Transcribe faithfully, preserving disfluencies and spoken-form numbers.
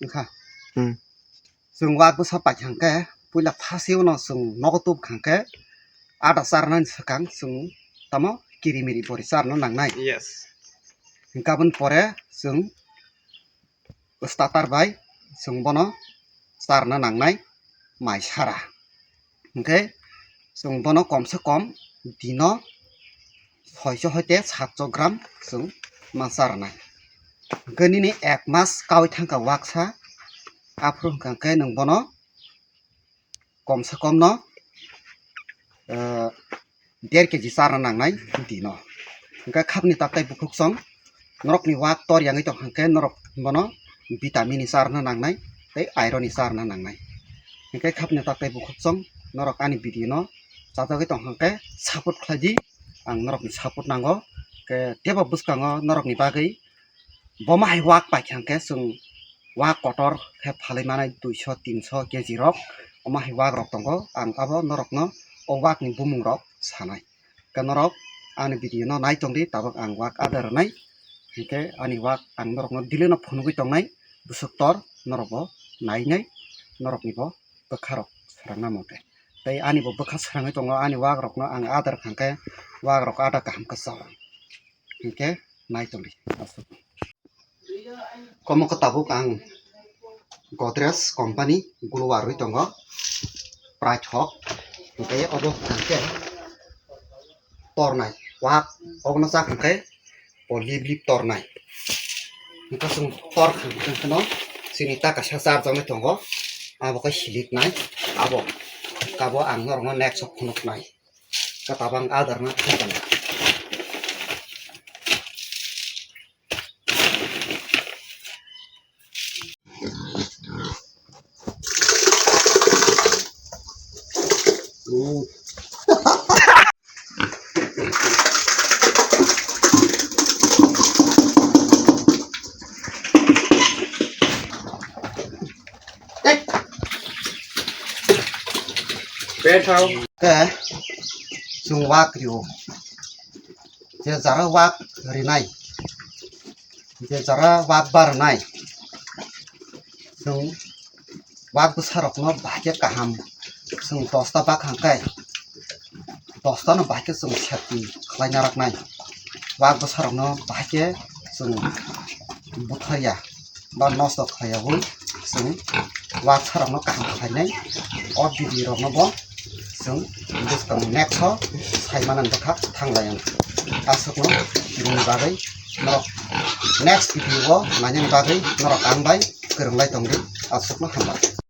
Wngkha. Hmm. Chwng wak bwsa paikha hwnkhe puila phasio no chwng nogo tubkha hwnkhe ada charnani swkang chwng tamo kirimiri bori charna nangnai. Yes. Hwnkhe aboni pore chwng starter bai chwng bono charna nangnai mai sara. Hwnkhe chwng bono komse kom dino soicho hoite satcho gram chwng ma charnai. Hwnkhe nini ek mas kaui thangkha waksa, aphuru hwnkha hwnkhe nwng bono komse kom no, eh, der keji charna nangnai dino. Hwnkhe khapni taktei bukhuk chwng norokni wak tor yangwi tong hwnkhe norok bono vitamin ni charna nangnai tei iron ni charna nangnai. Hwnkhe khapni taktei bukhuk chwng norok ani video no chajagwi tong hwnkhe support khlai di, ang norokni support nango. Hwnkhe tebo bwskango norokni bagwi bo ma hai wak paikha hwnkhe chwng wak kotor khe phalwi manai duiso tinso keji rok, omo hai wak rok tongo. Ang abo norokno o wak ni bumung rok sanai. Khe norok ani video no nai tongdi, tabuk ang wak ada rwnai. Hwnkhe ani wak ang norokno daily no phunugwi tongnai, bwswk tor norok bo nainai, norokni bo bwkha rok swrangna mungkhe. Tei ani bo bwkha swrangwi tongo, ani wak rokno ang ada rwkha hwnkhe wak rok ada kaham khe chao. Hwnkhe nai tongdi. Komo khe tabuk ang Godrej company glue warwi tongo, prai thok, hwnkhe obo hwnkhe tornai wak, obono chak hwnkhe o lip lip tornai. Hwnkhe chwng tor khwno chini ta kaisa charjaknai tongo, abo khe siliknai, abo kabo ang norokno next o phunuknai. Khe tabang adarna thangkana. Khe chwng wak rio. Je jara wak rinai, je jara wak barnai, chwng wak bwsarokno bahai khe kaham, chwng dosta bak hangkhe dosta no bahai khe chwng safety khlaina raknai. Wak bwsarokno bahai khe chwng butharya ba nosto khlaiyaui chwng wak bwsarokno kaham khlainai. O video rokno bo chwng bwskang next o sai manani bwkha thanglai ang. Aswkno bini bagwi norok next video o nainani bagwi norok ang bai kwrwnglai tongdi. Aswkno hambai.